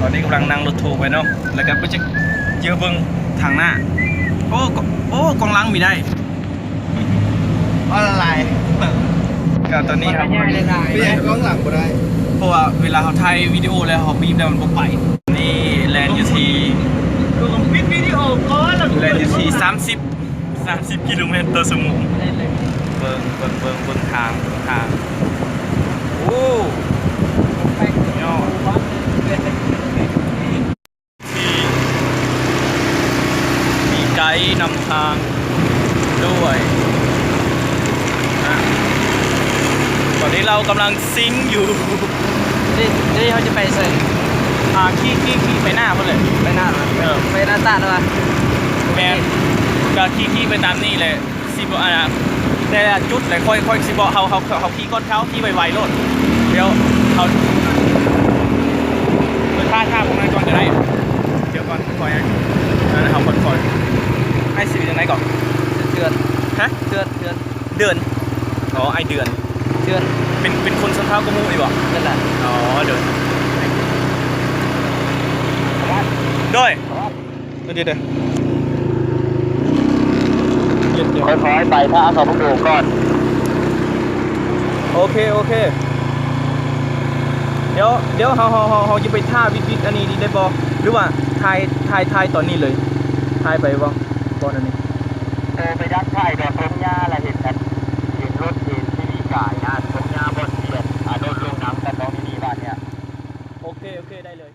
ຕອນນີ້ກຳລັງນັ່ງລົດໂທໄປເນາະ ແລ້ວກໍໄປຈະເຈີເບິ່ງທາງໜ້າ. ໂອ້ ໂອ້ ກ້ອງຫຼັງມີໄດ້ ອອນລາຍ. ກໍຕອນນີ້ເຮົາ ເປັນຫຍັງກ້ອງຫຼັງບໍ່ໄດ້? ເພາະວ່າເວລາເຮົາຖ່າຍວິດີໂອແລ້ວ ເຮົາບີບແລ້ວມັນບໍ່ໄປ. ນີ້ແລ່ນຢູ່ທີ່ ແລ່ນຢູ່ທີ່ສາມສິບ ສາມສິບກິໂລແມັດຕໍ່ຊົ່ວໂມງ. ເບິ່ງ ເບິ່ງ ເບິ່ງ ເບິ່ງທາງ ເບິ່ງທາງ. ໂອ້ ຍອດ. ມີໄກນຳທາງດ້ວຍນະ. ຕອນນີ້ເຮົາກຳລັງຊິງຢູ່. ນີ້ ນີ້ເຮົາຈະໄປໃສ? ອ່າ ຂີ່ ຂີ່ ຂີ່ໄປໜ້າພຸ້ນແຫຼະ. ໄປໜ້າຫວາ? ເອີ ໄປໜ້າຕາດຫວາ? ແມ່ນ. ກໍຂີ່ ຂີ່ໄປຕາມນີ້ແຫຼະ. ຊິບໍ່ ອັນນ່າ ແຕ່ລະຈຸດແຫຼະ ຂ້ອຍ ຂ້ອຍຊິບອກ ເຮົາ ເຮົາ ເຮົາຂີ່ກ່ອນເຂົາ ຂີ່ໄວໆໂລດ. ດຽວເຮົາ ເພິ່ນພາ ພາພວກນັ້ນກ່ອນກໍໄດ້. ດຽວກ່ອນ ຂ້ອຍ ອັນນັ້ນ ເຮົາຄ່ອຍໆ. ອ້າຍຊື່ຈັ່ງໃດເກາະ? ເດືອນ. ຮະ? ເດືອນ ເດືອນ. ເດືອນ. ອໍ ອ້າຍເດືອນ. ເດືອນ. ເປັນ ເປັນຄົນຊົນເຜົ່າກະໝູ່ນີ້ບໍ່? ນັ້ນແຫຼະ. ອໍ ເດືອນ. ໂດຍ. ເດີ ຄ່ອຍໆໄປ ຖ້າເຂົາບໍ່ໂດນກ່ອນ. ໂອເຄ ໂອເຄ. ດຽວ ດຽວເຮົາ ເຮົາ ເຮົາ ເຮົາຈະໄປຖ້າວິດໆ ອັນນີ້ໄດ້ບໍ່? ຫຼືວ່າຖ່າຍ ຖ່າຍ ຖ່າຍຕອນນີ້ເລີຍ? ຖ່າຍໄປບໍ່? ບໍ່ ອັນນີ້ ໂອ ໄປດັກຖ່າຍດອນທົ່ງຫຍ້າ ລະເຫັນແບບ ເຫັນລົດ ເຫັນຊີວິກາຍນະ ທົ່ງຫຍ້າບ່ອນທີ່ ອາ ລົດລົງນຳກັນ ຕ້ອງນີ້ໆ ບາດເນີ້ຍ. ໂອເຄ ໂອເຄ ໄດ້ເລີຍ.